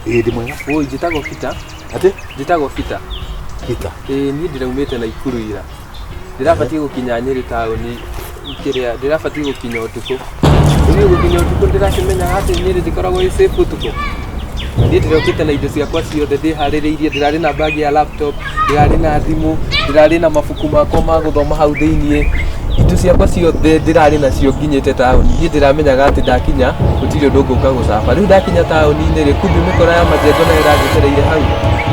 Ĩĩ, ndĩ mwega. Oi, njĩtagwo Peter. Atĩ? Njĩtagwo Peter. Peter. Ĩĩ, niĩ ndĩraumĩte Naikuru ira. Ndĩrabatiĩ gũkinya Nyĩrĩ taũni kĩrĩa ndĩrabatiĩ gũkinya ũtukũ. Rĩu gũkinya ũtukũ ndĩrakĩmenyaga atĩ Nyĩrĩ ndĩkoragwo ĩ safe ũtukũ. Niĩ ndĩrokĩte na indo ciakwa ciothe ndĩharĩrĩirie, ndĩrarĩ na bag ya laptop, ndĩrarĩ na thimũ, ndĩrarĩ na mabuku makwa ma gũthoma hau thĩiniĩ. Indo ciakwa ciothe ndĩrarĩ nacio nginyĩte taũni. Niĩ ndĩramenyaga atĩ ndakinya gũtirĩ ũndũ ngũka gũcaba. Rĩu ndakinya taũni-inĩ rĩ, kumbe mĩkora ya majengo nayo ĩranjetereire hau.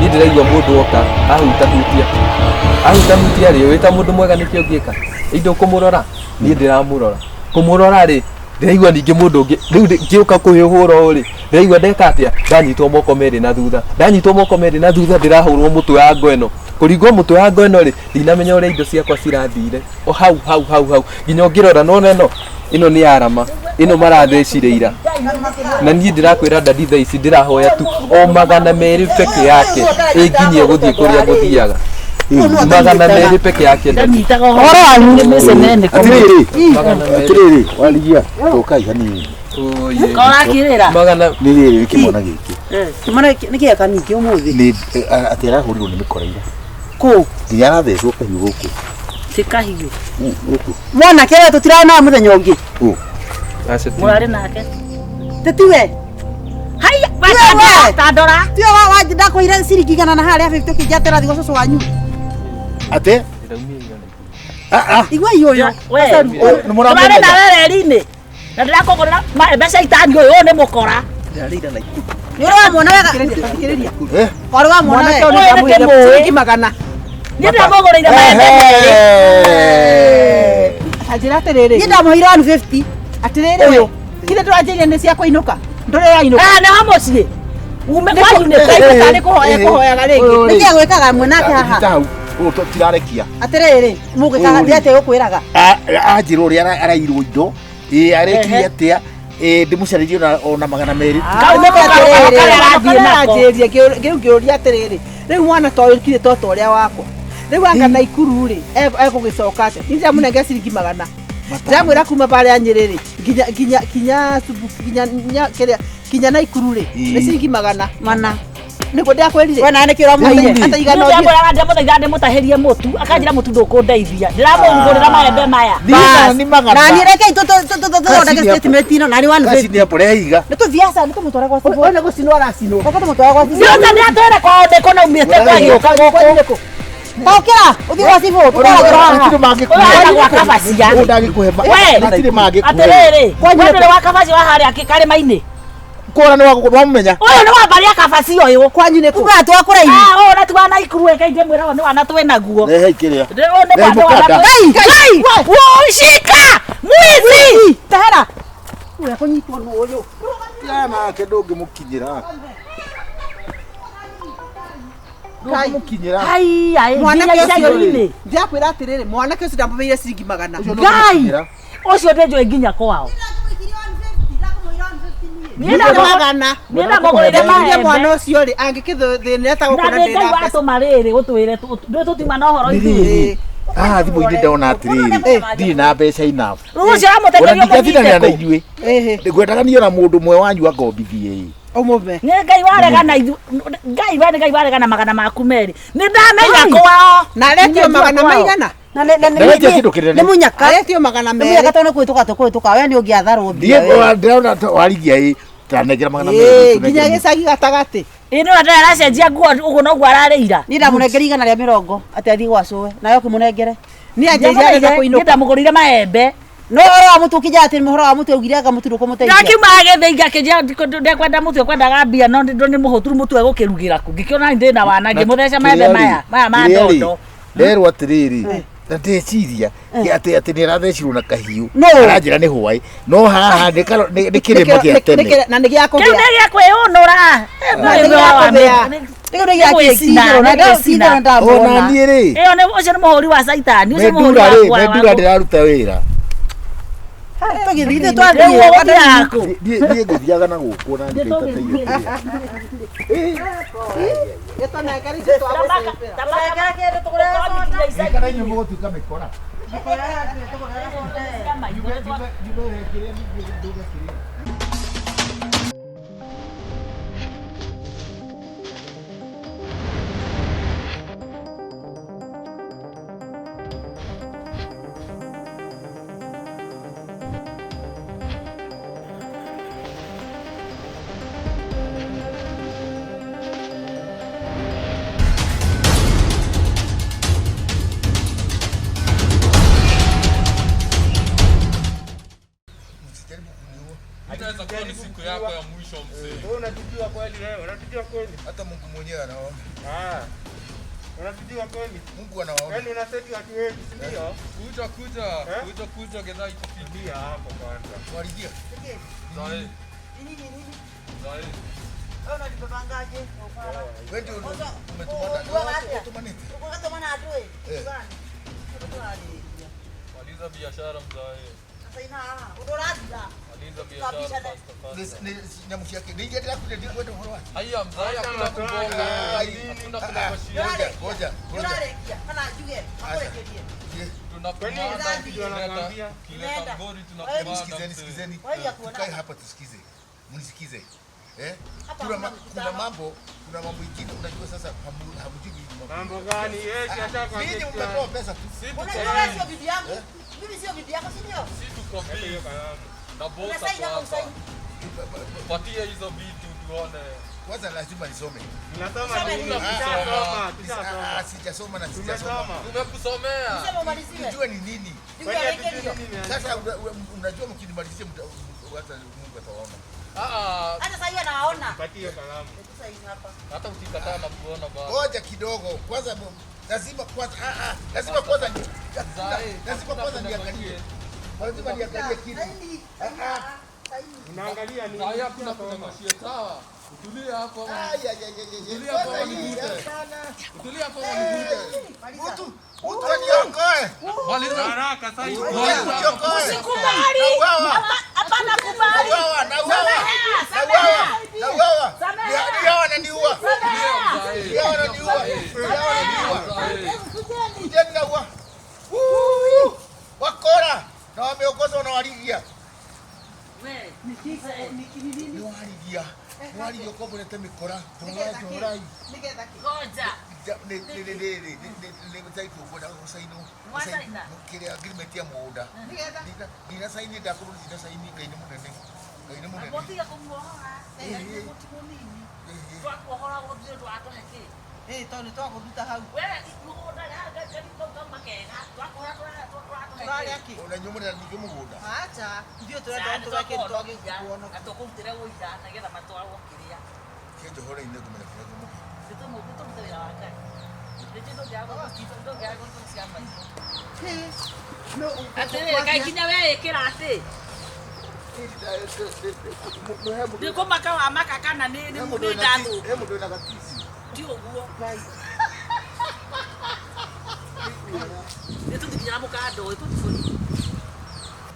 Niĩ ndĩraigua mũndũ oka ahutahutia. Ahutahutia rĩ, wĩ ta mũndũ mwega nĩkĩ ũngĩka? Ĩ ndũkũmũrora? Niĩ ndĩramũrora. Kũmũrora rĩ, ndĩraigua ningĩ mũndũ ũngĩ rĩu ngĩũka kũhũra ũũ rĩ, ndĩraigua ndeka atĩa? Ndanyitwo moko merĩ na thutha. Ndanyitwo moko merĩ na thutha ndĩrahũrwo mũtwe wa ngo ĩno. Kũringwo mũtwe wa ngo ĩno rĩ, ndinamenya ũrĩa indo ciakwa cirathire. O hau hau hau hau. Nginya ũngĩrora nĩwona ĩno? Ĩno nĩ arama. Ĩno marathecire ira. Na niĩ ndĩrakwĩra ndadi thaa ici ndĩrahoya tu o 200 peke yake ĩnginyie gũthiĩ kũrĩa ngũthiaga. 200 peke yake ndadi. Ndanyitaga ũhoro wanyu nĩ mĩcemene. Atĩrĩrĩ, 200. atĩrĩrĩ, warigia, tũkai hanini. Oye. Korakĩrĩra. Magana Nĩ rĩrĩ, nĩ kĩmwana gĩkĩ. Kĩmwana nĩ kĩeka ningĩ ũmũthĩ. Nĩ atĩ arahũrirwo nĩ mĩkora ira. Kũ? Nginya arathecwo kahiũ gũkũ. Ti kahiũ. Gũkũ. Mwanake we tũtirarĩ nawe mũthenya ũngĩ. Ũ. Acio ti- Mũrarĩ nake. Tĩtiwe. Haiya, Tiwe we. ta ndora. Tiwe wa wa ndakũire ciringi igana na harĩa 50 ũkĩnjia atĩ ũrathiĩ gwa cũcũ wanyu. Atĩ? Ah ah. Igua ũyũ. We. Nĩ mũramenya. Tũrarĩ nawe reri-inĩ. Na ndĩrakũgũrĩra maembe caitani ũyũ, ũyũ nĩ mũkora. Nĩ ũrĩ wamwona wega. Eh? Ũrĩ wamwona wega. Ũyũ nĩ kĩmũĩ. Ciringi magana. Niĩ ndĩramũgũrĩire maembe merĩ. Anjĩra atĩrĩrĩ. Niĩ ndamũheire 150. Atĩrĩrĩ we. Kile ndũranjĩrire nĩ cia kũinũka. Ndũrĩ ũrainũka. Ah, nĩ wa mũciĩ. Ume kwanyu nĩ Nĩ nĩ kũhoya kũhoyaga rĩngĩ. Nĩkĩ gwĩkaga mwanake haha? Nyita hau. Ũũ tũtirarekia. Atĩrĩrĩ, mũgĩkaga Ũyũ rĩ. atĩa gũkwĩraga? Anjĩra ũrĩa arairwo indo. Ĩ arekire atĩa? Ĩ ndĩmũcarĩrie ona 200. Kau nĩko karũgamo karĩa arathiĩ nako. Aranjĩria rĩu ngĩũria atĩrĩrĩ, rĩu mwana ta ũyũ kirĩ tota ũrĩa wakwa. Rĩu anga Naikuru rĩ, egũgĩcoka atĩa? Niĩ ndĩramũnengera ciringi magana. Ndĩramwĩra kuma barĩa Nyĩrĩ rĩ, nginya nginya nginya nginya kĩrĩa nginya Naikuru rĩ, nĩ ciringi magana. Mana. Nĩguo ndĩrakwĩrire. We nawe nĩkĩ ũramũheire? Ata igana ũthiĩ. Ndĩramwĩraga ndĩramũthaitha ndĩmũtahĩrie mũtu, akanjĩra mũtu ndũkũndeithia. Ndĩramũgũrĩra maembe maya. Nĩ magana. Na niĩ rekei tũthondeke statement ĩno na nĩ Kaci 150. nĩ apple iga. Nĩ tũthiĩ aca nĩ tũmũtware gwa cibũ. Ũyũ nĩ gũcinwo aracinwo. Reke tũmũtware gwa cibũ. Nĩũka nĩatwĩre kwao ndĩkũ na umĩte kwa gĩũka gũkũ. Tokĩra ũthiĩ gwa cibũ tũkwaragĩra haha. Hatirĩ mangĩkũhe. Ũyũ arenda gwa kabacia. Ũyũ ndangĩkũhe. We. Hatirĩ mangĩkũhe. Atĩrĩrĩ, we ndũrĩ wa kabacia wa harĩa karĩma-inĩ. Kũra nĩ wamũmenya. Ũyũ nĩ wa mbarĩ ya kabacia ũyũ. Kwanyu nĩ kũ? Kumbe atĩ wa kũraihu. Ah, ũyũ na ti wa Naikuru reke ingĩmwĩra ũyũ nĩ wa na twĩ naguo. Rehei kĩrĩa. Ũyũ nĩ Rehei wa nĩ wa na mũkanda. twĩ- Ngai! Ngai! Wũcika! Mwizi! Tahera. Ũrĩa kũnyitwo nĩ ũyũ. Tigana nake ndũngĩmũkinyĩra. Ndũngĩmũkinyĩra. Ai, ai, Mwanake nginya ũcio icagi-inĩ. Ndĩrakwĩra atĩrĩrĩ, mwanake ũcio ndamũheire ciringi magana. Ũcio Ngai! ndũngĩmũkinyĩra. Ũcio ndĩnjũĩ nginya kwao. Niĩ Nĩ ndamũgũrĩire magana. Niĩ ndamũgũrĩire Ndamũgũrĩire mwana maembe. ũcio rĩ, angĩkĩthĩnĩra ta Na gũkũ na nĩ Ngai ndĩ na mbeca. watũma rĩrĩ gũtwĩre ndũĩ tũtiuma na ũhoro Nĩ ithuĩ. rĩrĩ. Haha thimũ-inĩ ndona atĩrĩrĩ. Ndirĩ na mbeca enough. Rĩu ũcio Ona aramũtekeria ndingĩatindanĩra ũmũnyite na kũ? inyuĩ. Ĩhĩ, Ngwendaga niĩ ona mũndũ ũmwe wanyu angombithie ĩ. ũmũme. Nĩ Ngai waregana ithu Ngai we nĩ Ngai waregana 200. Nĩ ndamenya kwao. Na aretio Nĩ magana kwao. maigana? Na nĩ- na nĩ- Ndaretia kĩndũ kĩnene. Nĩ mũnyaka. Aretio magana Nĩ mũnyaka merĩ. tondũ nĩ kũhĩtũka tũkũhĩtũka we nĩ ũngĩatharwo mbia Ndiĩ we. ndĩrona ta warigia ĩ. Ndanengera Ĩĩ, 200. nginya gĩcagi gatagatĩ. Ĩ nĩ ũrĩa aracenjia nguo ũguo noguo ararĩ ira. Niĩ ndamũnengeri 120 atĩ athiĩ gwa cũwe nawe ũkĩmũnengere. Niĩ anjĩrire arenda Niĩ kũinũka. ndamũgũrĩire maembe. No ũhoro wa mũtu ũkĩnjĩra atĩ ũhoro wa mũtu augire anga mũtu ndũkũmũteithia. Ndakiuma gĩthĩi ngakĩnjĩra ndekwenda mũtu ekwendaga mbia no nĩ mũhũturu mũtu egũkĩrugĩra kũ. Ngĩkĩona ndĩ na wana ngĩmũtheca maembe maya maya ma ndondo. Nderwo atĩrĩrĩ na ndeciria atĩ atĩ nĩ arathecirwo na kahiũ No. aranjĩra nĩ hwaĩ no haha nĩ nĩ kĩrĩma gĩa tene Na nĩ gĩa Kĩu kũgĩa. nĩ gĩa kwĩyũnũra. Na nĩ gĩa kũgĩa. Rĩu nĩ gĩa Nĩ kĩ- gwĩcina, ti-itherũ, nĩ na gwĩcina. ti-itherũ ona ndamuona. niĩ rĩ Ĩyo nĩ ũcio nĩ mũhũri wa caitani, ũcio nĩ mũhũri mendura wa rĩ wa- mendura ndĩraruta wĩra Tũgĩthiĩ ithuĩ Rĩu twathiĩ. ũgũthiaga kũ? Niĩ ngũthiaga na gũkũ na ndikaitateire kĩrĩa. Kana inyuĩ mũgũtuĩka mĩkora. Njuge kĩrĩa ningĩ nduge kĩrĩa. Unatujua kweli wewe? Unatujua kweli? Hata Mungu mwenyewe anaona. Ah. Unatujua kweli? Mungu anawaona. Yaani unaseti watu wetu, si ndio? Kuja kuja, Eh? kuja kuja gedha iko fiti. Ndio hapo kwanza. Waligia. Zae, Nini nini? zae. Wewe unalibebangaje? Wewe ndio Umetumana. Umetumanite. Ukatomana atue. Eh. Maliza biashara mzae. Sasa ina udoraza. Maliza biashara faster faster. Nyamu ciake ndingĩendelea kũrĩa kwenda ũhoro wake. Haya mzae, hakuna kubonga. Hakuna kunegotiate. Ngoja, ngoja, ngoja. Urarĩkia kana njuge akũrĩkĩrie. Tunakumanda Kwani ukileta ukileta ngori Hebu tunakumanda. sikizeni, mzee. sikizeni. Waja kuona. Tukae hapa tusikize. Mnisikize. Eh? Hapa Kuna hakuna mkutano. kuna mambo, kuna mambo ingine unajua sasa hamjui ni mambo. Mambo gani? Yeye si ataka Ninyi mmetoa pesa tu. Si tuko Unajua wewe sio bibi yangu. Mimi sio bibi yako, si ndio? si tuko busy. Na boss Unasaini ako ama hapa. usaini? Patia hizo vitu tuone. Kwanza lazima nisome. Tunasoma Tusome nini? nini? Tushasoma, Ah, tushasoma. sijasoma na sijasoma. Tumesoma. Tumekusomea. Sema umaliziwe. Tujue ni nini. Njuge Kwani areke hatujui ndio. nini? Sasa unajua mkinimalizia hata Mungu atawaona. Ah, Hata sasa hiyo anawaona. Patie hiyo kalamu. Hebu saini hapa. hata ukikataa na kuona bado. Ngoja kidogo. Kwanza lazima kwanza lazima kwanza Zae, lazima hakuna kwanza niangalie. kunegotiate. Lazima niangalie kitu. Saini. Ah, Saini. Unaangalia nini? Zae, hakuna kunegotiate. Sawa. Utulie hapo ama Ay, ay, ay, ay, ay. Tulia hapo Kwanza hii, nikute. hapana. utulie hapo ama nikute. Maliza. Mtu mtu aniokoe. Maliza. Haraka sasa. Mtu aniokoe. Usikubali. Nauawa. Hapana kubali. Nauawa, nauawa. Samehea, Nauawa, nauawa. Samehea. Ni hawa wananiua. Samehea. Ni hawa wananiua. Ni hawa wananiua. Zae. Kujeni naua. Woo! Wakora na wameongozwa na waligia. We, Ni waligia. Ni waligia kwa mbona mikora. Njora njorai. Nĩgetha kĩ? ngoja. Nĩ nĩ nĩ nĩ nĩ nĩ gũcaitwo ngwenda gũcainwo. Wacaina? Kĩrĩa agreement ya mũgũnda. Nĩgetha Ndina saini ndakorwo ndina saini Ngai nĩ mũnene. Ngai nĩ mũnene. Mũtige kũmuohora. Nĩ mũti mũnini. Twakuohora gũthiĩ ndwatũhe kĩ. Ĩ tondũ nĩ twakũruta hau. We mũgũnda kau kauma kega. Twakuohora tũratũhe Tũrarĩa kĩ. kĩ? Ona nyumũrĩra ningĩ mũgũnda. Acha, ithuĩ tũrenda tũrĩa kĩndũ twagĩkuona. Na tũkũrutĩre ũira nĩgetha matwarwo kĩrĩa. Kĩnjohora-inĩ ngũmenya kĩrĩa ngũmũhe. Nĩtũmũrute wĩra wa Ngai. Nĩnjũĩ ndũngĩaga gũtũcia maitho. Atĩrĩrĩ, kaĩ nginya we ĩkĩra atĩ nĩ kũmaka wa maka kana nĩ nĩ ndathũku He mũndũ wĩna gatisi. ti ũguo nĩ tũthikinya na mũkanda ũyũ tũthiĩ borithi.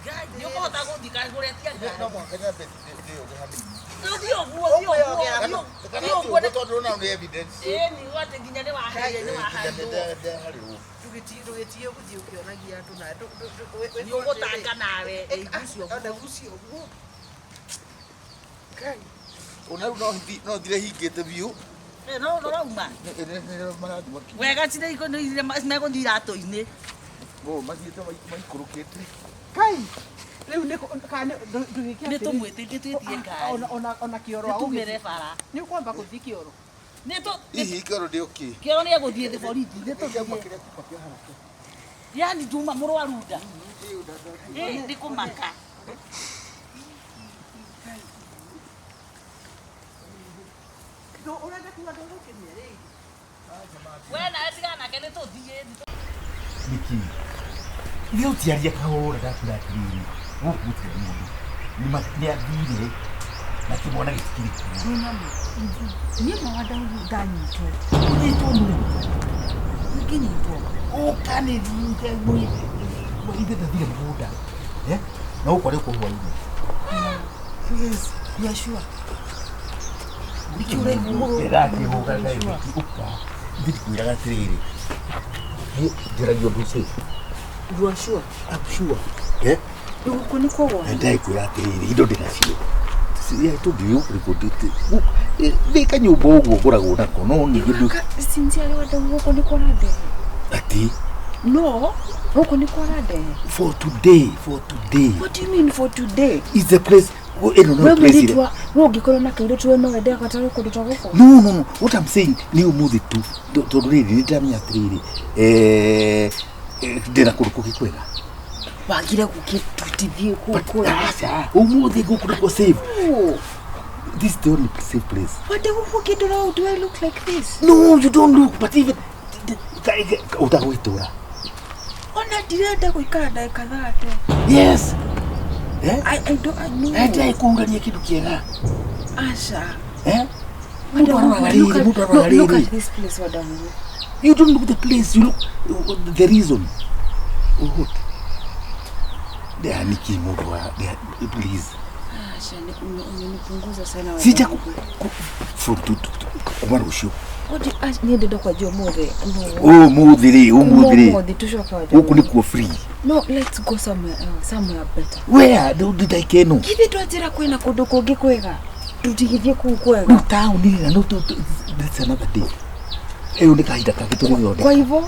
Ngai, nĩ ũkũhota gũthiĩ kana ngũretia No ngari mũhaka nyambe ndĩyoge hanini. Thiĩ ũguo thiĩ ũguo Kana thiĩ ti ũguo ũguo tondũ now nĩ evidence. ĩĩ nĩ atĩ nginya nĩ waheire nĩ wahairwo Ndeharirwo. Ndũgĩtige gũthiĩ ũkĩonagia andũ na nĩ ũgũtanga nawe ĩgucio ona gucio ũguo. Ona rĩu no thire hingĩte biũ. no ũrauma Marathiĩ makinya. wega cirĩ megũthiĩ iratũ-inĩ Oh, mathiĩte maikũrũkĩte. Kai, rĩu nĩ kana ndũgĩke nĩ tũmwĩtĩtie twĩtie ngari ona kĩoro nĩ agũgĩthiĩ. tumĩre bara Nĩ ũkwamba gũthiĩ kĩoro. nĩ tũ Hihi kĩoro ndĩ okay. kĩoro nĩ egũthiĩ thĩ borithi nĩ Kĩama tũthiĩ kĩrĩa kiuma kĩa haraka. yani nduma mũrwaru nda ĩ nĩ kũmaka Ũrenda kuga ndũgũkĩmia rĩngĩ. we nawe tigana nake nĩ tũthiĩ Nĩkĩ? Ithe ũtiaria kahũra ndakwĩra atĩrĩrĩ, gũkũ gũtirĩ mũndũ. Nĩ athire na kĩmwana gĩtikĩrĩ kuo. Niĩ mawanda ndanyitwo. Ũnyitwo nũ? Ngĩnyitwo. Ũka nĩ thiĩte ithe ndathire mũgũnda. Eh? Na gũkũ arĩ kũhwainĩ. Yes. You are sure? Ndĩrakĩhũga ngai ũka. Ithe ndikwĩraga atĩrĩrĩ. Niĩ njaragia ũndũ safe. You are sure? I'm sure. Eh? Rĩu gũkũ nĩ kwa wona. Ndakwĩra atĩrĩrĩ, indo ndĩnacio. I told you recorded. Nĩ kanyũmba ũguo ngoragwo nako no ningĩ ndũ Sincerely wanda gũkũ nĩ kwa ndehe. atĩ No, gũkũ nĩ kwa ndehe. for today, for today. What do you mean for today? Is the place ĩno We no place mũirĩtu ĩrĩa wa we ũngĩkorwo na kairĩtu we no wende agatwarwo kũndũ ta gũkũ? No, no, no. What I'm saying nĩ ũmũthĩ tu tondũ rĩrĩ nĩ ndĩramenya atĩrĩrĩ ndĩna kũndũ kũngĩ kwega. Wagire gũkĩtutithie kũu But kwega. aca ũmũthĩ gũkũ nĩkuo safe. This is the only safe place. Wadahuhu kĩndora, do I look like this? No, you don't look, but even utagwitura. Ona ndirenda gũikara ndagĩka 30. Yes. Eh? I don't, I know. Ende kuurania kindu kiega. Aca. Eh? Mundu aroraga Look rĩrĩ, at- mundu aroraga look rĩrĩ. at this place, Wadahuhu. You don't look the place, you look the reason. What? Niki mundu wa please. Aca, umenipunguza sana Sija Wadahuhu. from to kuma rũciũ. Niĩ ndĩrenda kwanjia ũmũthĩ. No. Ũmũthĩ rĩ, ũmũthĩ rĩ. Ũmũthĩ tũcoke Wadahuhu. Gũkũ nĩkuo free. No, let's go somewhere else, somewhere better. Where? Ndũndĩtaike ĩno. Githĩ twanjĩra kwĩna kũndũ kũngĩ kwega? Tũtigithie kũu kwega. Rĩu taũni rĩ, na no that's another day. Ĩyo nĩ kahinda kangĩ tũgũthondeka. Kwa hivyo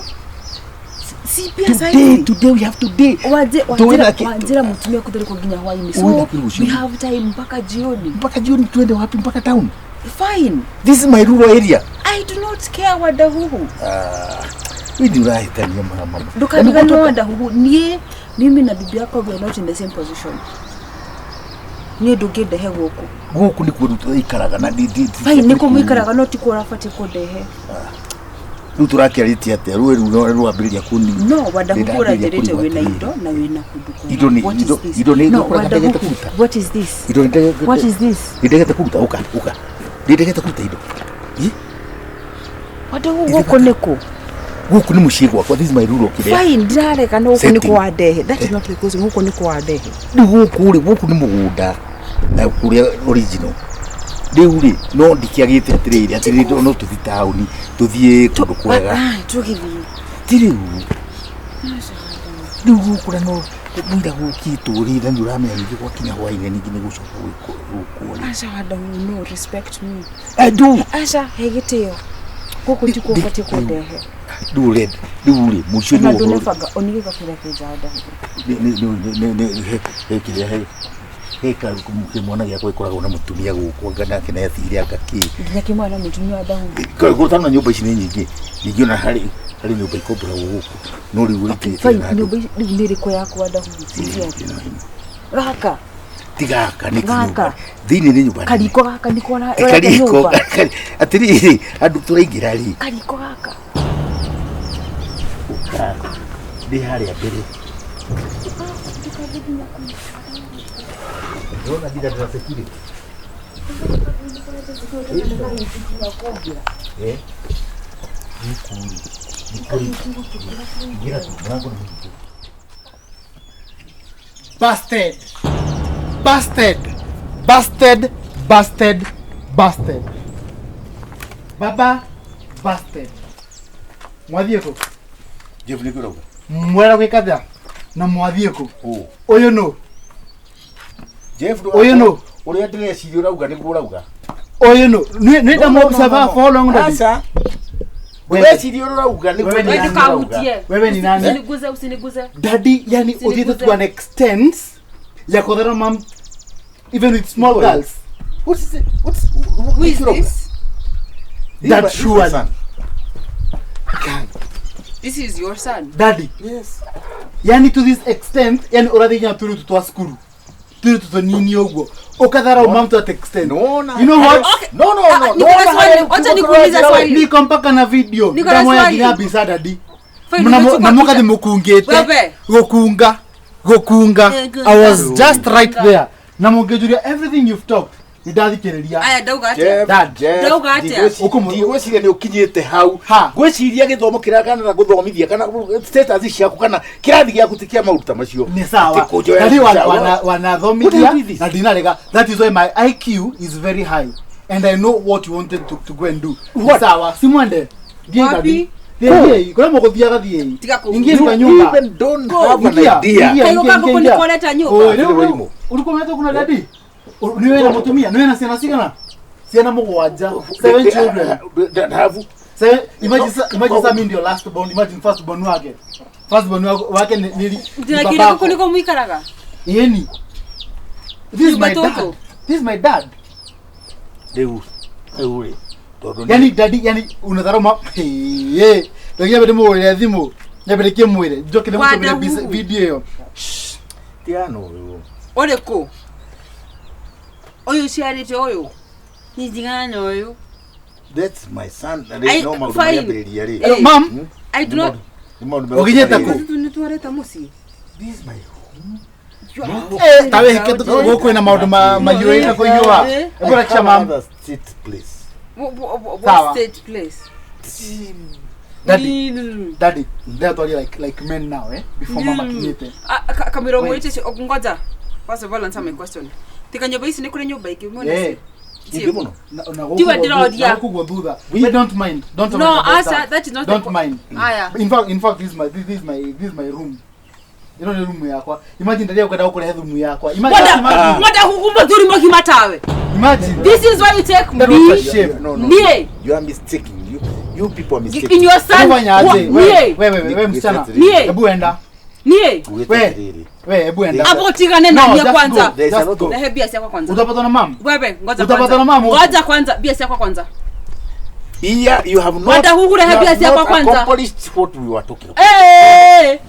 si pia Today, saizi. today we have today. Waje Tuwe na wanjira wanjira mutumia kuthereko nginya hwaini. Uwe na So kiri rũciũ. we have time mpaka jioni. Mpaka jioni tuende wapi? Mpaka town. Fine. This is my rural area. I do not care Wadahuhu. We do rahitania mama. Ndũkariganĩrwo Wadahuhu. Niĩ mimi na bibi yako we are not in the same position. Niĩ ndũngĩndehe gũkũ. Gũkũ nĩkuo rĩu tũikaraga na Fine, nĩkuo mũikaraga no tikuo ũrabatiĩ kũndehe. Rĩu tũrakĩarĩtie atĩa? Rũĩ rũu no rwambĩrĩria kũni. No, Wadahuhu Ndĩrambĩrĩria ũranjĩrĩte kũrigwo wĩna atĩrĩrĩ. indo na wĩna kũndũ kwega. Indo nĩ- What is this? indo nĩ No, ngũkũraga Wadahuhu, ndegete kũruta. What is this? Indo nĩ What is this? Nĩndegete kũruta ũka ũka. Nĩndegete kũruta indo. Ĩ? Wadahuhu gũkũ nĩkũ? Gũkũ nĩ mũciĩ gwakwa. This is my rural kĩrĩa. Fine, ndirarega no gũkũ Setting. nĩkũ wandehe. That is not the question. Gũkũ nĩkũ wandehe. Rĩu gũkũ rĩ, gũkũ nĩ mũgũnda na kũrĩa original. Rĩu rĩ, no ndikĩagĩte atĩrĩrĩ, atĩrĩrĩ no tũthiĩ taũni, tũthiĩ kũndũ kwega. Ah, tũgĩthiĩ. Ti rĩu. Rĩu gũkũ na no mũira gũkĩtwo rĩ, na nĩ ũramenya ningĩ gwakinya hwainĩ ningĩ nĩ gũcoka gwĩkwo rĩ. Aca Wadahuhu, no respect me. I do. Aca, he gĩtĩo. Gũkũ tikuo ũbatiĩ kũndehe. Rĩu ũrenda, rĩu rĩ, mũico Na nĩ ũhoro. ndũnebanga onigĩka kĩrĩa kĩnja Wadahuhu. Nĩ kĩrĩa he kĩmwana gĩakwa gĩkoragwo na mũtumia gũkũ anga nake nĩ athire anga kĩ. Nginya kĩmwana na mũtumia Wadahuhu. Gũtano na nyũmba ici nĩ nyingĩ. Ningĩ ona harĩ nyũmba ikomboragwo gũkũ. No rĩu Okay, ĩitĩte fine, na andũ. nyũmba ici rĩu nĩ ĩrĩkũ yaku Wadahuhu? Sincerely. Gaka, Ti gaka nĩ Gaka. kĩnyũmba. Thĩinĩ nĩ nyũmba nene. kariko gaka nĩko Ti ũrenda kariko. nyũmba. Atĩrĩrĩ, andũ tũraingĩra rĩ. Kariko gaka. Ũka. Ndĩ harĩa mbere. Ndĩrona nginya ndĩna security. Eh? Gũkũ rĩ, nĩ kũrĩ. Ingĩra tu, mũrango nĩ mũhinge. Busted. Busted. Busted. Busted. Busted. Baba, busted. Mwathiĩ kũ? Jeff nĩ kũrauga. Mwera gwĩka atĩa? Na mwathiĩ kũ? Ũ. Ũyũ nũ? Jeff Ũyũ nũ? Ũrĩa ndĩreciria ũrauga nĩguo ũrauga. Ũyũ nũ? Nĩ ndamũobserve for how long daddy? Aca. Ũreciria ũrĩa ũrauga nĩguo Wewe ni ndĩreciria nani? ũrauga. Wewe ni nani? Usiniguze, usiniguze. Daddy, yani Usiniguze. uthiĩte to an extent ya kũthera mam even with small Boy. girls. What's it? What's Who is this? That surely. This is your son. Daddy. Yes. Yani to this extent, yani ũrathiĩ nginya tũrĩtu twa cukuru. Tũrĩtu tũnini ũguo. Ũkatharau mam to that extent. No, na. You know what? No, no, no. Niko na swali. Wacha nikuulize swali. Niko mpaka na video. Niko na Ndamoya swali. nginya mbica daddy. Fine, Na umechukua na mũkathi picha. mũkungĩte. Wewe. Gũkunga. Gũkunga. I was just right there. Na mũngĩnjũria everything you've talked. Nĩndathikĩrĩria. Aya, ndauga atĩa? Jeff, Dad. Jeff, Ndauga atĩa? ndigwĩciria nĩ ũkinyĩte hau. Ha. Ngwĩciria gĩthomo kĩrĩa kana gũthomithia kana status ciaku kana kĩrathi gĩaku ti kĩa maũndũ ta macio. Nĩ sawa. Atĩ kũnjoya Daddy mbica, wanathomithia What do you do with this? na ndinarega. That is why my IQ is very high. And I know what you wanted to go and do. Nĩ What? sawa. Simwende. Thiĩ Wapi? daddy. Thiĩ kũrĩa mũgũthiaga thiĩi. Tiga kũu. Ingia You kwa nyumba. even don't have an Ingia, idea. ingia, Kaigo ingia, kangu ingia. kunikoleta nyumba. Oi, Rĩu warimũ. Ulikuwa umeletwa kuna daddy? Ni wewe na mutumia, ni wewe na ciana cigana? Ciana mũgwanja. Seven children. Ndavu. Seven, imagine imagine sa mimi ndio last born, imagine first born wake. First born wake ni ni Ndĩrakĩrĩ babako. gũkũ nĩkuo mũikaraga? Yeni. This is my Nyumba dad. tũtũ. This is my dad. Rĩu rĩu rĩ tondũ nĩ- Yani daddy, yani unadharau ma hey. Ndio nyambe ndimũhũrĩre thimũ. Nyambe ndĩkĩmwĩre. Njoke ndĩmũtũmĩre Wadahuhu. video ĩyo. tigana ũyũ. Ũrĩkũ? Ũyũ ũciarĩte ũyũ? Ni ndigana na ũyũ. That's my son. I- Rĩ no maũndũ fine. marĩambĩrĩria rĩ. Eh. Mam, I do not. Nĩ maũndũ Ũkinyĩte kũ? Nĩ twareta mũciĩ. This is my Eh, ta wĩhĩke gũkũ kwĩna maũndũ mahiũhĩte kũhiũha. Eh. Hebu hakikisha mam. Another state place. What Sawa. state place? Daddy. Ni- Daddy, ndĩratwaria like men now, eh? Before mama akinyĩte. Ah, kamirongo Wait. ite ngoja. First of all, answer my question. Tika nyũmba ici nĩ kũrĩ nyũmba ingĩ mwena Eh. Ingĩ mũno. Na gũkũ Tiwe guo ndĩroria. na gũkũ guo thutha. We don't mind. Don't No, mind about answer, that. that is not the Don't mind. Aya. In fact, this is my room. Ĩno nĩ room yakwa. Imagine ndaria ũkwenda gũkũrehe thumu yakwa. Imagine, Wada, imagine. wada huku muthuri mũgima tawe. Imagine. This is why you take That was a me shame. No, no. Nie. You are mistaking. You people are mistaking. in your son. Fanya aje? Nie. Wewe wewe wewe msichana. Nie. Hebu enda. Nie. We. We hebu enda. Hapo tigane na No, nie just kwanza. go. There is a Just lot go. of- Rehe bia ciakwa kwanza. Utapatwa na mam. Wewe ngoja Utapatwa kwanza. na mama huku. Ngoja kwanza bia ciakwa kwanza. Here you have not. Wada huku rehe you bia have ciakwa not kwanza. accomplished what we were talking about. Eh!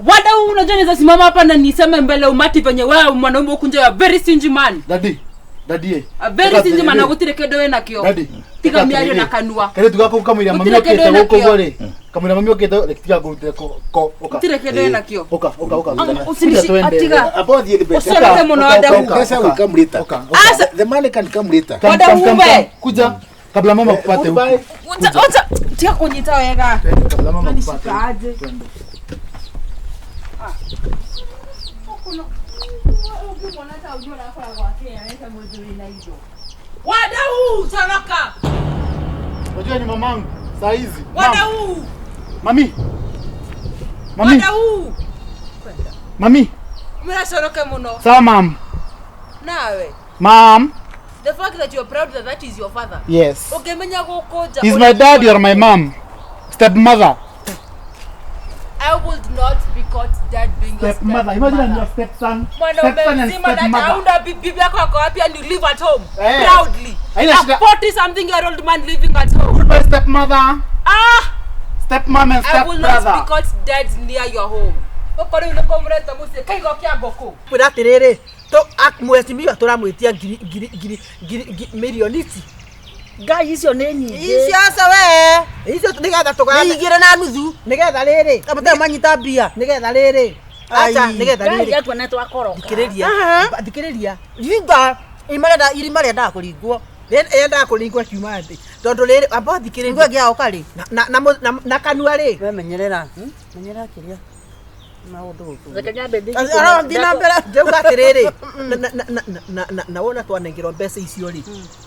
Wada huu unajua naweza simama hapa na niseme mbele umati venye wewe mwanaume huku nje you are very stingy man. Daddy. Daddy. eh. A very Teka stingy man atĩrĩrĩ. na gũtirĩ kĩndũ wĩ nakĩo. Daddy. Tiga teka mĩario atĩrĩrĩ. na kanua. Kairĩtu gaku kamũira mami Gũtirĩ kĩndũ okĩte wĩ gũkũ nakĩo. ũguo rĩ. Kamũira mami okĩte reke tiga ngũrutĩre ko ũka. Gũtirĩ kĩndũ wĩ nakĩo. Ũka ũka ũka. Usinishi- Kuja twende. atiga. About the better. Usioreke mũno Uka, wada uka, huu. uka. Pesa will come later. Uka, uka. Asa The money can come later. Come, Wada come, come, uwe. come. Kuja kabla mama kupate huku. Goodbye. Uta uta tiga kunyita wega. Twende, kabla mama kupate. Unanishika aje? Twende. Wadau toroka. Unajua ni mamangu saa hizi. Mam. Wadau. Mami. Mami. Wadau. Mami. Mnasoroke muno. Sawa mam. Nawe. Mam. The fact that you're proud that that is your father. Yes. Ũngĩmenya gũkũnja. He's my dad, you're my mom. Stepmother. I would not be caught dead being your Stepmother. Imagine I'm your stepson. Mwanaume Stepson and mzima na stepmother. hauna bibi yako ako wapi and you live at home Eh. proudly. Haina A shida. 40 something year old man living at home. Goodbye stepmother. Ah! Stepmom and I will not be stepbrother. caught dead near your home. Ũkorwo rĩu nĩkuo mũreta mũciĩ kaigo kĩa ngũkũ. Kwĩra atĩrĩrĩ, mheshimiwa tũramwĩtia ngiri ngiri ngiri ngiri mirioni ici. Ngai icio nĩ nyingĩ. Icio aca we. Icio nĩgetha Nĩ tũgayane igĩrĩ na nuthu. nĩgetha rĩrĩ Kamũtee manyita mbia. nĩgetha rĩrĩ aca Ai. nĩgetha Ngai rĩrĩ atua nĩ twakoroka. thikĩrĩria Aha. thikĩrĩria Ringa. Irima rĩenda irima rĩendaga kũringwo. Yendaga kũringwo kiuma thĩ tondũ rĩrĩ amba Ringwo thikĩrĩria ĩngĩ yaũka rĩ. na kanua rĩ We menyerera. Menyerera kĩrĩa. Maũndũ gũkũ. Reke nyambe ndĩci- Arathiĩ na mbere. ndauga atĩrĩrĩ na wona twanengerwo mbeca icio rĩ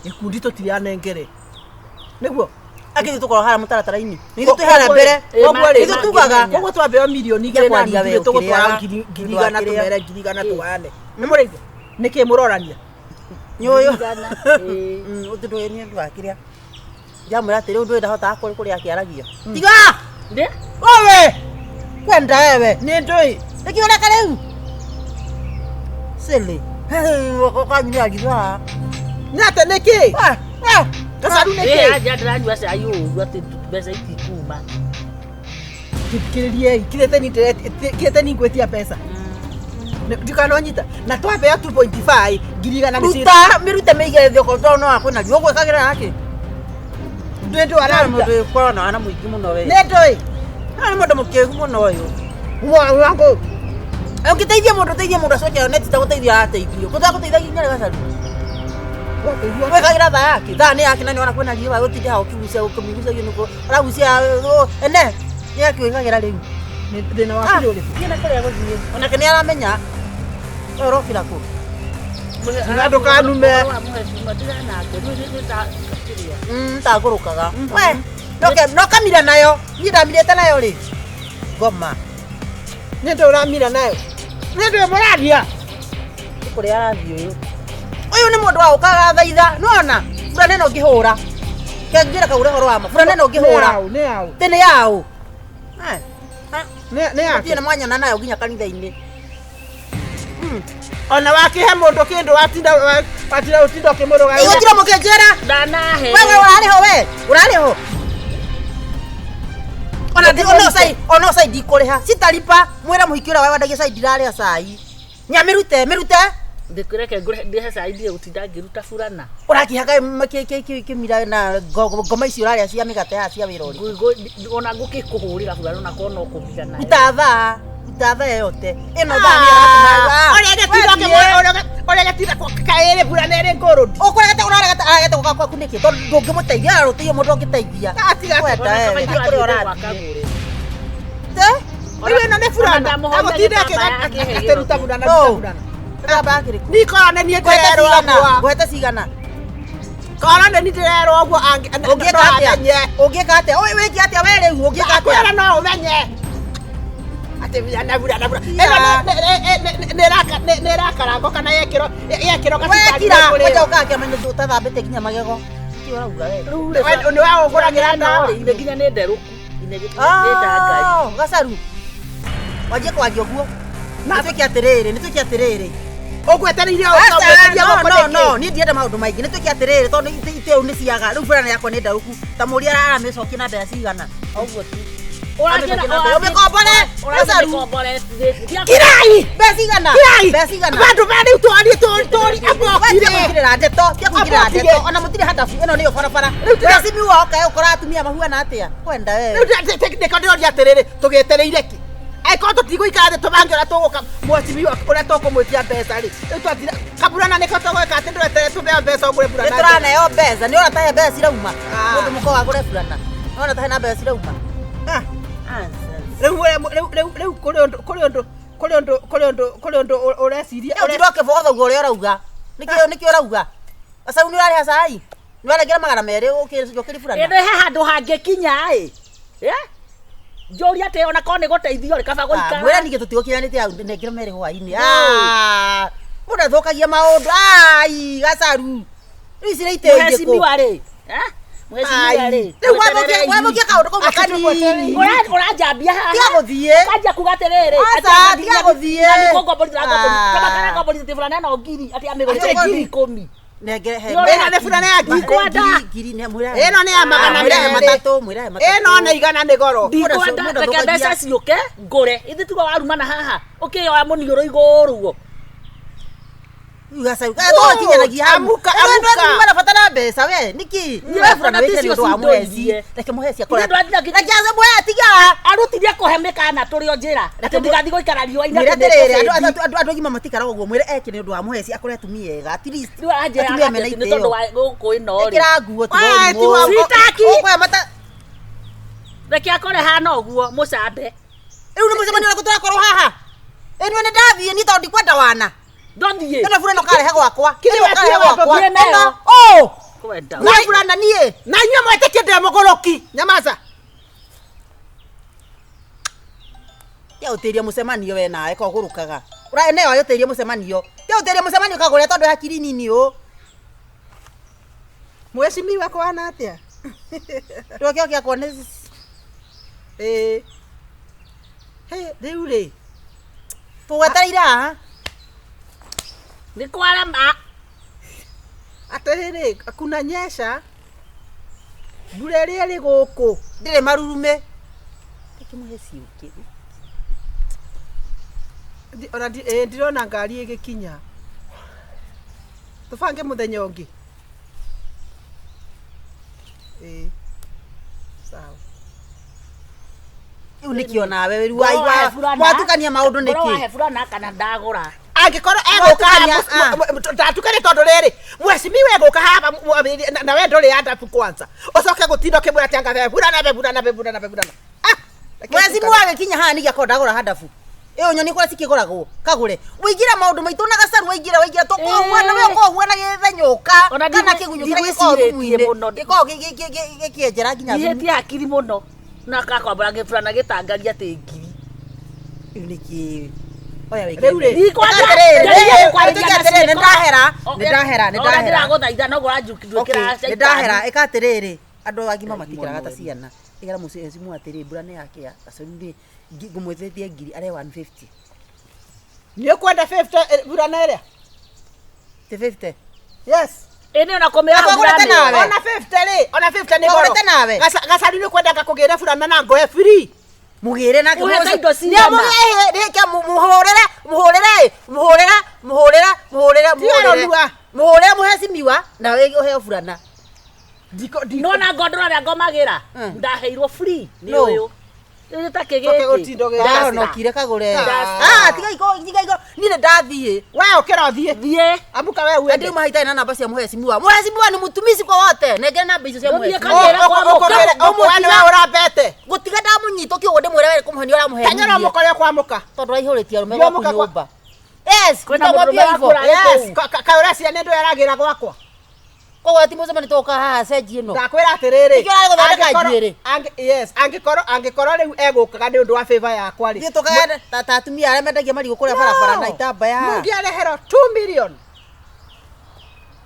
gĩkundi tũtiranengere nĩguo Akĩthiĩ tũkorwo harĩa mũtaratara-inĩ. Nĩ ithuĩ twĩ harĩa mbere. Koguo rĩ Nĩ ithuĩ tugaga. koguo twambeo mirioni igĩrĩ na Kwaria we nuthu tũgũtwara ũkĩrĩaga. ngiri ngiri igana Ũndũ wa tũmere ngiri igana tũgayane nĩ mũraigua nĩkĩ mũrorania Nĩ ũyũ. Igana, ĩĩ. Ũndũ ndũĩ nĩ ũndũ wa kĩrĩa. Ndamwĩra atĩrĩ ũndũ ũyũ ndahotaga kũrĩa akĩaragia. Tiga! Ndĩ? Wewe! Kwenda wewe. nĩ ndũĩ Nĩkĩ ũreka rĩu? Silly. Ũkanyuria rithaa. nĩ atĩ nĩkĩ gacaru Ĩ, nĩkĩ anja ndĩranyua cai ũru atĩ mbeca itikuma. thikĩrĩriei kirĩte ni ngwĩtia mbeca ndikanonyita na twambeo 2.5 ngiri igana nĩ Ruta mĩrute mĩige thĩ okorwo tondũ no akwĩna ruo ũgwĩkagĩra nakĩ? ndĩ ndũ Nĩ araruta mũndũ ũkoragwo na wana mũingĩ mũno we. nĩ ndũĩ Nĩ mũndũ mũkĩgu mũno ũyũ. wangu Ũngĩteithia mũndũ teithia mũndũ acoke one ti ta gũteithia arateithio. Gũtagũteithagia nginya rĩ gacaru. Wĩkagĩra thaa yake. Thaa nĩ yake na nĩ wona kwĩna riũa gũtinda hau ũkĩgucia ũkĩmĩgucagia nĩguo ũragucia ene nĩ yake wĩkagĩra rĩu. Thĩna waku nĩ ũrĩkũ? Thiĩ na kũrĩa gũthiĩ. Onake nĩ aramenya. We ũrokĩra kũ? Na ndũkanume. Ndagũrũkaga. We no kamira nayo. Niĩ ndamirĩte nayo rĩ. Ngoma. Nĩ ndũ ũramira nayo. Nĩ ndũ mũraria. Nĩ kũrĩa arathiĩ ũyũ. Ũyũ nĩ mũndũ wa ũkaga thaitha. Nĩwona? Burana ĩno ngĩhũra. Kengĩra kaure ũhoro wa ma. Burana ĩno ngĩhũra. Nĩ yaũ? Tĩ nĩ yaũ. Nĩ yake. Thiĩ na mwanyona nayo nginya kanitha-inĩ. Ona wakĩhe mũndũ kĩndũ watinda watinda ũtinda ũkĩmũrũga. Gũtirĩ mũkĩnjĩra. Ndanahe. Wewe ũrarĩ ho we. Ũrarĩ ho. Ona ndi ono sai ono sai ndikũrĩha. Citaripa mwĩra mũhiki ũrĩa wendagia cai ndirarĩa cai. Nya mĩrute mĩrute. Ndĩkũreke ngũre ndĩhe cai ndiĩ gũtinda ngĩruta burana. Ũrakĩhaka kĩmira na ngoma icio ũrarĩa cia mĩgate haha cia wĩra ũrĩkũ? Ona ngũkĩkũhũrĩra burana ona korwo no kũmira nayo. Ruta thaa, ruta thaa yote. Ĩno thaa nĩ ĩratũma. Ũregetinda kaĩrĩ burana ĩrĩ ngũrũndi. Ũkũregete ũraregete aregete gũka gwaku nĩkĩ? Tondũ ndũngĩmũteithia, ararũtĩire mũndũ ũngĩteithia. Atiga Kwenda Ona wewe, kaba nĩ kũrĩa ithuĩ ũrathiĩ. gwakagũrĩra. Te? Rĩu ĩno nĩ burana. Ona ndamũhoya Agũtinda gĩtambaya akĩhe akĩruta gĩothe. burana No. ruta burana. Gĩtambaya kĩrĩkũ? Niĩ korwo nĩ niĩ Ngwete ndĩrerwo cigana? ũguo. Ngwete cigana? Korwo nĩ niĩ ndĩrerwo ũguo Ũngĩka no atĩa? amenye. Ũngĩka atĩa? Ũyũ wĩke atĩa we rĩu? Ũngĩka atĩa? Kwĩra no ũmenye. Atĩ burana burana burana. Ira. Ĩno nĩ ĩrakarangwo kana yekĩrwo yekĩrwo gacukari Wekira, nĩkũrĩo. kwanja ũkaga kĩama ũtathambĩte nginya magego. Nĩkĩ ũrauga we? Nĩ we ũgũragĩra ndawa. Ine nginya nĩ nderũku. Ine nĩ ndangai. Ah, gacaru. Wanjie kwaria ũguo. Nĩ twĩke atĩrĩrĩ, nĩ twĩke atĩrĩrĩ. Ũgwetereire Aca, ũgwetereire no, guoko no, nĩkĩ? no, niĩ ndienda maũndũ maingĩ. Nĩ twĩke atĩrĩrĩ, tondũ itĩũ nĩ ciaga. Rĩu burana yakwa nĩ ndarũku. Ta mũria aramĩcokia na mbeca cigana. Ũguo tu. Ũmĩkombore, gacaru. Kirai! Mbeca cigana? Kirai! Mbeca cigana? Bandũ ba rĩu twarie tũri Tiga ambokire. kũingĩrĩra ndeto, tiga kũingĩrĩra Ambokire. ndeto. Ona mũtirĩ handabu, ĩno nĩyo barabara. Rĩu tiga- Mheshimiwa oka ũkora atumia mahuana atĩa? Kwenda wewe. Rĩu nĩko ndĩroria atĩrĩrĩ tũgĩetereire kĩ? Angĩkorwo tũtigũikara thĩ tũbange ũrĩa tũgũka mheshimiwa ũrĩa tũkũmwĩtia mbeca rĩ, rĩu twatira kaburana nĩko tũgwĩka atĩ ndũretere tũheo mbeca ũgũre burana. Nĩ tũraneo mbeca, nĩ ũrona tahe mbeca cirauma. Ah. Mũndũ mũkoo agũre burana. Nĩ ũrona tahe na mbeca cirauma. Ah. Nonsense. Rĩu rĩu rĩu rĩu kũrĩ ũndũ kũrĩ ũndũ kũrĩ ũndũ kũrĩ ũndũ kũrĩ ũndũ ũreciria Rĩu ũtinda ũkĩbogotha ũguo ũrĩa ũrauga. Nĩkĩ nĩkĩ ũrauga? Gacaru nĩ ũrarĩha cai? Nĩ ũrarengera 200 ũkĩri burana? Ĩno he handũ hangĩkinya ĩ. Eh? Njũria atĩ ona korwo nĩ gũteithio rĩ kaba gũikara. Mwĩra ningĩ tũtigũkinyanĩte hau nengera 2 hwaĩ-inĩ. Ah, Mũndũ athũkagia maũndũ. Ai, gacaru. Rĩu ici nĩ itĩo irĩkũ? Mheshimiwa rĩ. Eh? Mheshimiwa rĩ. Rĩu wathũkia kaũndũ kau kanini. Ũranjambia haha. Tiga gũthiĩ. Ũkanjia kuga atĩrĩrĩ. Aca, tiga gũthiĩ. Kaba Ah. kana ngomborithĩtie burana ĩno ngiri atĩ amĩgũrĩte Atĩ ngiri 10. Nengere he. Nĩ Ĩno nĩ burana ya ngiri. Ndikwenda. Ngiri nĩ mwĩra. Ĩno nĩ ya magana Mwĩra he merĩ. matatũ, mwĩra he matatũ. Ĩno nĩ igana nĩ goro. Ndikwenda Mũndũ reke athũkagia. mbeca ciũke ngũre. Ithuĩ tiga warumana haha. Ũkĩoya mũniũrũ igũrũ ũguo. Gacaru. Tũkinyanagia hau. Amuka, Rĩu andũ amuka. acio mara bata na mbeca we. Nĩkĩ? Niĩ We burana burana wĩkĩre ticio nĩ ũndũ wa mũheci. cindoirie. Reke mũheci akore. Ithuĩ ndwathire ngĩ- Reke ace mũheci tiga. Arutithie kũhe mĩkana tũrĩ o njĩra. Atĩ ndigathiĩ gũikara riũa-inĩ Mwĩre atĩ nĩ atĩrĩrĩ, andũ ngũbĩndi. andũ agima matikaraga ũguo mwĩre eke nĩ ũndũ wa mũheci akore atumia ega. At least Rĩu aranjĩra atumia mena atĩ nĩ tondũ itĩo. wa gũkũ ĩno rĩ. Ĩkĩra nguo tiga Wee, ũrimũ. ti wa- Sitaki. Ũkũhe mata Reke akore hana ũguo mũcambe. Rĩu nĩ mũcemanio ũrĩkũ tũrakorwo haha? Ĩ nĩ ndathiĩ niĩ tondũ ndikwenda wana. Ndothiĩ. Ĩno burana ũkarehe gwakwa. Kĩrĩa Ĩno ũkarehe wetie gwakwa. Thiĩ nayo. Ĩno, ũ. Kwenda. Na burana niĩ. Na inyuĩ mwetĩkie ndĩ mũgũrũki. Nyamaza. Tiga gũtĩria mũcemanio we nawe ko ũgũrũkaga. Ũra nayo agĩtĩria mũcemanio. Tiga gũtĩria mũcemanio kagũre tondũ hakiri nini ũ. Mheshimiwa kwana atĩa? Ndũkĩo gĩakwa nĩ Ĩĩ. Hĩ, rĩu rĩ. tũgwetereire haha. Nĩ kwarama. Atĩrĩrĩ, kuna nyesha mbura ĩrĩa ĩrĩ gũkũ Ndĩrĩ marurume. Reke mũheci ũkĩ. Ona ndirona ngari ĩgĩkinya. Tũbange mũthenya ũngĩ. Ĩĩ. Sawa. Rĩu nĩkĩo nawe rĩu Ngorwo wahe burana. watukania maũndũ Ngorwo wahe nĩkĩ? burana kana ndagũra. Angĩkorwo egũka Mwatukania, ndatukane tondũ rĩrĩ mheshimiwa egũka haha na we ndũrĩ andabu kwanza ũcoke gũtinda ũkĩmwĩra atĩ anga be burana be burana be burana be burana. Ah, reke Mheshimiwa agĩkinya haha nĩgĩakorwo ndagũra handabu. Ĩyo nyoni kũrĩa cikĩgũragwo kagũre. Waingĩra maũndũ maitũ na gacaru waingĩra waingĩra tũkohuana we ũkohuana gĩthenyũka Ona kana kĩgunyũ kĩrĩa gĩkoragwo ndigwĩcirĩtie thumu-inĩ mũno. gĩkoragwo gĩkĩenjera nginya thumu. Ndihĩtie hakiri mũno. Na gakwambara gĩburana gĩtangaria atĩ ngiri. Rĩu nĩkĩ? Oya wĩkĩre. Rĩu rĩ, Ndikwenda- Atĩrĩrĩ, nderie kwarĩria tuge na atĩrĩrĩ, ciĩko. nĩ ndahera, nĩ ndahera, nĩ Ona ndahera. ndĩragũthaitha no Okay, ũranjukĩra nĩ ndahera ĩka atĩrĩrĩ andũ agima matikĩraga ta ciana ĩkĩra mũciĩ atĩrĩ mbura nĩ yakĩa gacaru rĩ ngũmwĩtĩtie ngiri arĩ 150 Nĩ ũkwenda 50 burana ĩrĩa? ti 50 Yes. Ĩnĩ ona kũmĩra Akwa mbura ngũrĩte nĩ- nawe. Ona 50 rĩ, ona 50 nĩ goro. Ngũrĩte nawe. Gacaru nĩ ũkwenda ngakũgĩre burana na ngoe free. Mugire nake Ũhete indo cigana? Nĩamũgĩre muhũrĩre muhũrĩre muhũrĩre muhũrĩre muhũrĩre muhũrĩre Tiga muhũrĩre mũhecimiwa nawe ũheo burana. Ndiko ndiko. Nona ngondoro ĩrĩa ngomagĩra Mm. ndaheirwo free nĩ No. ũyũ. Rĩu ta Coke kĩgĩkĩ. gũtinda ũgĩka. Ndahonokire kagũre. Duster. Ah, tiga iko tiga iko niĩ nĩ ndathiĩ. We ũkĩra ũthiĩ. Thiĩ. Amuka we uende. Andũ mahitarĩ na namba cia mũhecimiwa. Mũhecimiwa nĩ mũtumisi kwa wote. Nengera namba icio cia Ndũthiĩ mũhecimiwa. kagĩra kwa mũka. Ũkũwe nĩwe ũrambete. Gũtiga ndamũnyita ũkĩũguo ndĩmwĩre we kũmũhenia ũramũhenia. Teng'era ũmũkore ũkwamũka. Tondũ aihũrĩtie arũme Thiĩ gwaku ũmũke kwa- nyũmba. Yes, Kwĩna nitamwambia mũndũrũme hivyo. wakũra. Yes, kaĩ ũreciria nĩ ndũ yaragĩra gwakwa. Koguo ti mũcemanio tũgũka haha cenji ĩno. Ndakwĩra atĩrĩrĩ. Nĩkĩo ũrarĩ gũthondeka angĩkorwo- njuĩrĩ. Yes, angĩkorwo angĩkorwo rĩu egũkaga nĩ ũndũ wa favor yakwa rĩ. Ithuĩ tũkagĩa ta ta atumia arĩa mendagia marigũ kũrĩa barabara na itambaya. Mũngĩareherwo 2 million.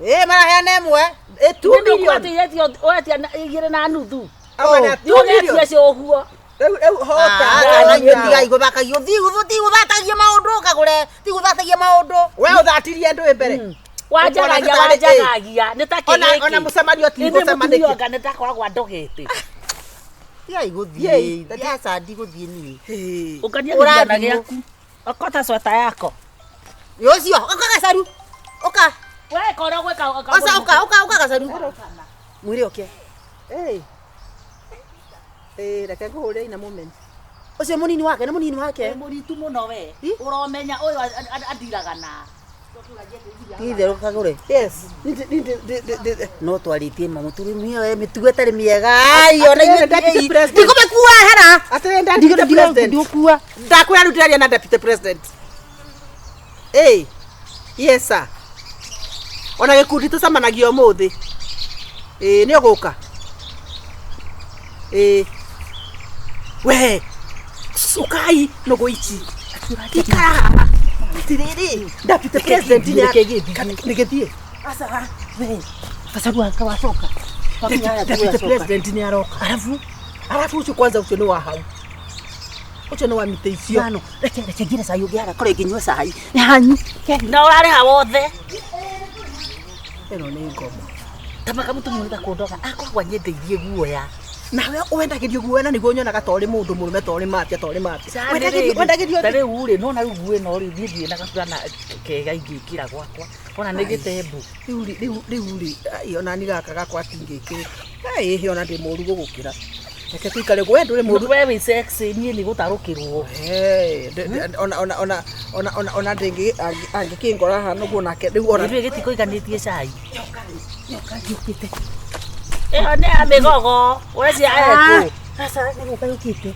Ĩ maraheana ĩmwe. Ĩ 2 million. Wetia igĩrĩ na nuthu. Auga nĩ 2 million. Ũgetia cio ũguo. Rĩu rĩu hota. Ah, tigai gũthakagio tigũthatagia maũndũ kagũre tigũthatagia maũndũ. We ũthatirie ndũĩ mbere. Wanjagagia Ũkona tarĩ- wanjagagia nĩ ta Ona kĩgĩkĩ. ona mũcemanio Ĩndĩ mũtumia tigũcemanĩtie. anga nĩ takoragwo andogete. Tigai Yei, gũthiĩ. Aca ndigũthiĩ niĩ. Ũkania gĩthiana Ũrathimwo. gĩaku. Okota sweta yako. Nĩ ũcio ũka gacaru. Ũka. We korwo gwĩka Oca ũka ũka ũka gacaru. Mwĩre ũke. Ĩ. Ĩ reke ngũhũrĩre ina moment. Ũcio mũnini wake nĩ mũnini wake. Mũritu mũno we. Ũromenya ũyũ andiraga na. Ti itherũ kagũre. Yes. Ndi No twarĩtie ma mũtumia we mĩtugo ĩtarĩ mĩega. Ai ona Atĩrĩrĩ, inyuĩ Deputy President. Ndigũmĩkua hera. Atĩrĩrĩ Deputy President. Ndigũkua. Ndakwĩra rĩu ndĩraria na Deputy President. Ĩ. Yes sir. Ona gĩkundi tũcemanagia ũmũthĩ. Ĩ nĩ ũgũka. Ĩ. We. Ũkai nũgũ ici. Ikara haha. Atĩrĩrĩ, Deputy President nĩ nĩ gĩthiĩ. Aca we. Gacaru aka wacoka. Deputy President nĩ aroka. Arabu arabu ũcio kwanza ũcio nĩ wa hau. Ũcio nĩ wa mĩtĩ icio. Ithano. Reke reke ngire cai ũngĩ haha korwo ngĩnyua cai. Nĩ hanyu. Na ũrarĩha wothe. Ĩno nĩ ngoma. Tamaka mũtumia ũrenda kũndoga akoragwo anyendeirie guoya. Nawe wendagĩrio guoya na nĩguo nyonaga ta ũrĩ mũndũ mũrũme ta ũrĩ mafia ta ũrĩ mafia. Wendagĩrio wendagĩrio ta rĩu rĩ nona rĩu nguo ĩno rĩ niĩ ndirĩ na gaburana kega ingĩkĩra gwakwa ona nĩ gĩtembu. Rĩu rĩ rĩu rĩu rĩ ai, ona ni gaka gakwa tingĩkĩra. Ai ona ndĩ mũru gũgũkĩra. Reke tũikare we ndũrĩ mũru. We wĩ sexy niĩ nĩ gũtarũkĩrwo. Hey, ona ona ona ona ona ona ndĩngĩ angĩkĩngora haha nĩguo nake rĩu ona Ithuĩ gĩtikũiganĩtie cai. Ĩyo nĩ ya mĩgogo ũrecia ekũ. Aca nĩ gũka yũkĩte.